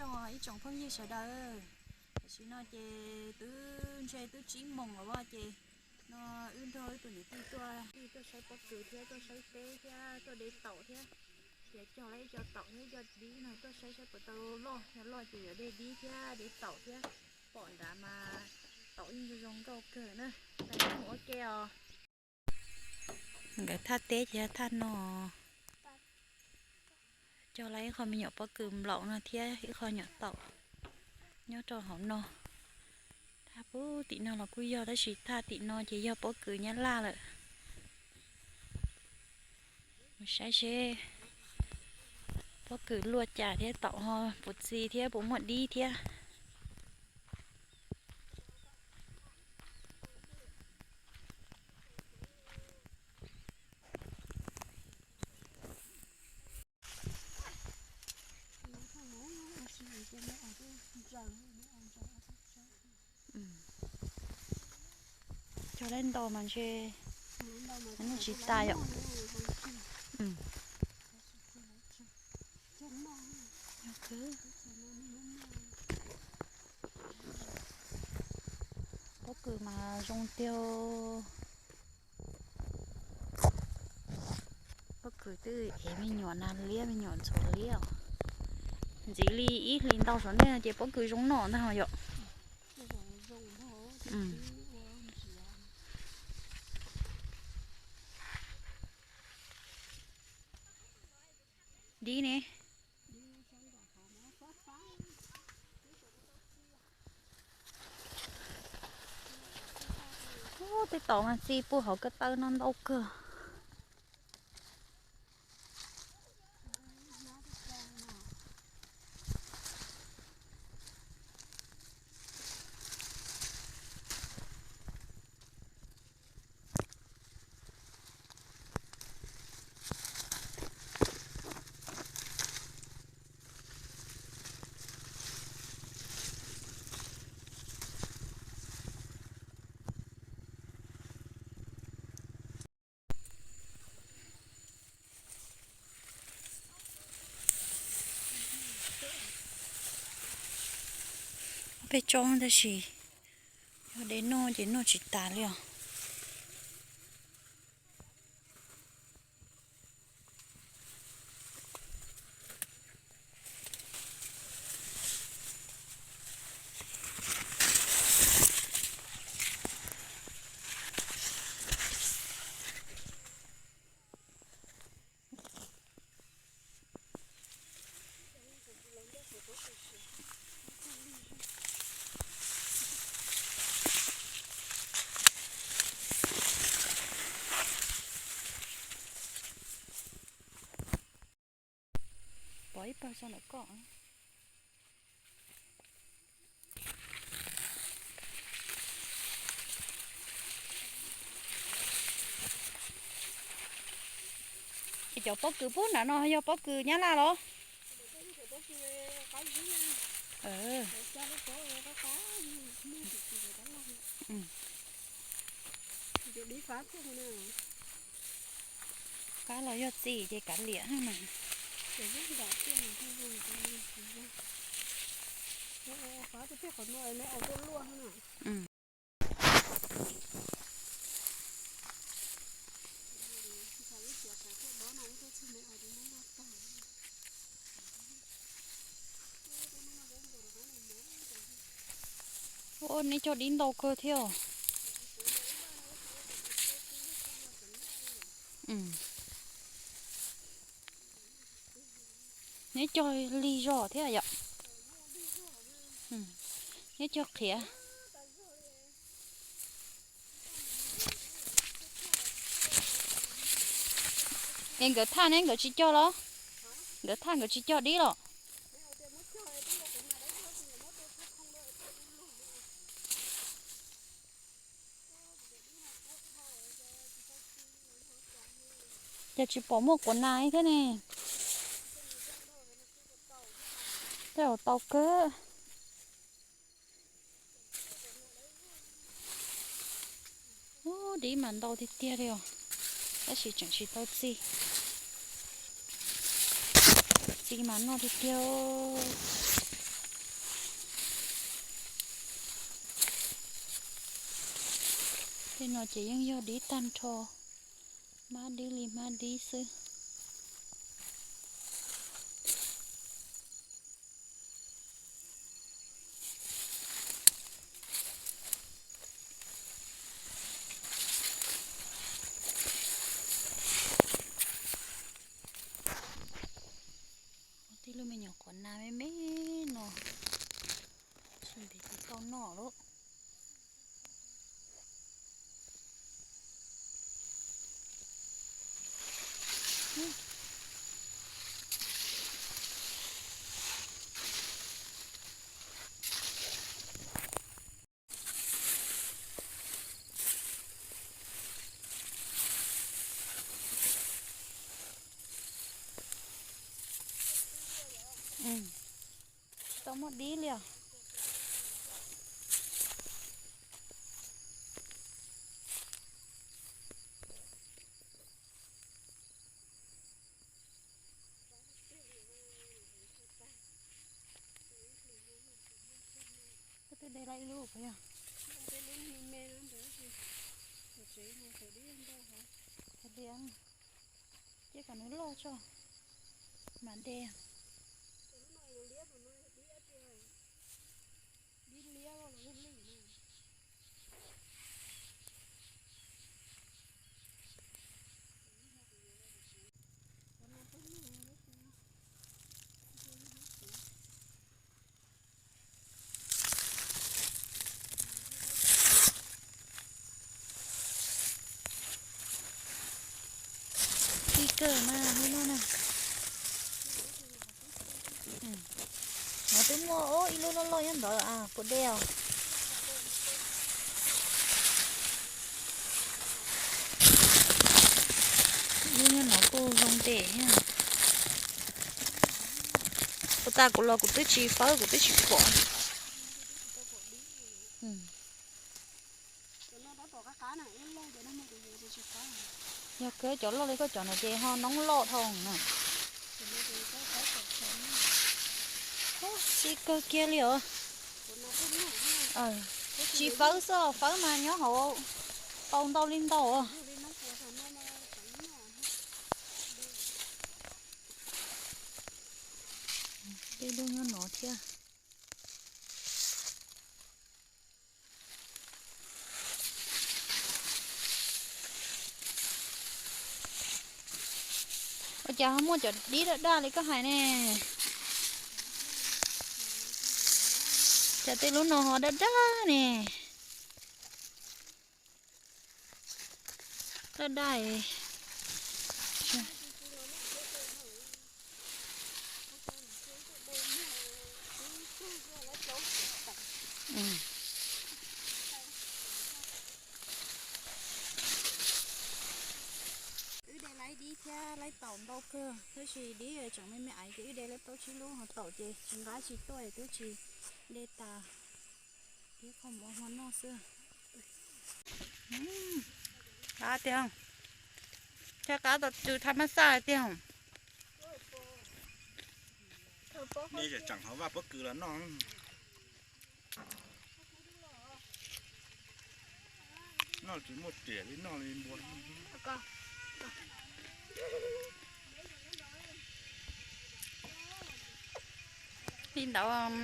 Ib tsoom phooj ywg sawv daws, tam sim no ces twb ntshe twb tsib moos lawm ces no wb nrog wb tus niam tij tuaj, tuaj saib pob kws thiab tuaj saib teb thiab tuaj de taum thiab. Ces cog lawm ib co taum thiab ib co dib no tuaj saib saib puas tau loj, yog loj ces yuav de dib thiab de taum thiab. Pom nrad mas taum yeej zoo zoo nkauj kawg na. Mus ua ke os. Nkawd thaj teb ces yog thaj no. Cog lawm ib qho me nyuam pob kws nplaum no thiab ib qho nyuam taum nyob rau hauv no. Thaj puag tim no los kuj yog tab sis thaj tim no ces yog pob kws Nyab Laj lawm. Mus saib seb pob kws luaj cas thiab taum ho puas txi thiab puas muaj dib thiab. Cog lawm ntau mas ntshe noj tsis tas yom. Pob kws mas zoo tiag. Pob kws twb ev me nyuam nas liab me nyuam ntxhuav liab os. Ntxiv li ib hlis ntau saum nej no ces pob kws zoo noj ntag yom. Dib ne. Ub, tej tod mas txi puag hauv ko taw no ntau kawg. Peb tsob tab sis yog de noj ces noj tsis tas li os. Pov ib pawg tso ntawm koj. Es cov pob kws pub nram no yog pob kws Nyab Laj los? Qab los yog txi ces kav liam mas. Ua, neb cog dib ntau kawg thiab. Neb cog lig zog thiab yom. Neb cog qhiav. Es nkawd thaj ne nkawd tsis cog los? Nkawd thaj nkawd tsis cog dib los? Ces tsis pom muaj quav nas thiab ne. Tej zaum tau kawg. Ub, dib mas ntau tiag tiag li os, tab sis tseem tsis tau txi. Txi mas noj tiag tiag. No ces yeej yog dib tag nrho, hmab dib li hmab dib xwb. Ua tib lub me nyuam qhuav na me me no, tsis ntev ces tau noj lawm. Tau muaj dib li os. Koj twb de lawm ib lub puas yog? Cia kom nws loj tso mam de. Tib kawg mas li no na. No twb muaj ib lub loj loj nyob ntawd, puas de os? Ib lub nyob no kuj zoo ntej thiab. Puas tas kuv los kuv twb tsis fawb, kuv twb tsis pom. Yog kawg cov loj li koj cov no ces ho noob loj dhau na. Tib kawg kiag li os. Tsis fawb xwb, fawb mas nyob hauv tau ntau li ntau. Tej lub nyob no thiab. Ua cas ho muaj cov dib daj daj li koj hais ne? Cas tej lub no ho daj daj ne? Daj daj. Wb de laib dib thiab laib taum ntau kawg, tab sis dib tseem me me aiv ces wb de laib plaub tsib lub ho taum ces tsis nqa tsis tuaj twb tsis de tas. Dib qhov mov hmo noj xwb. Qab tiag, thiab qab tau tw thaj mab xaj tiag. Nej tseem hauv vaj pob kws los noj. Noj tsis muaj riam li noj li npua. Li ntawd,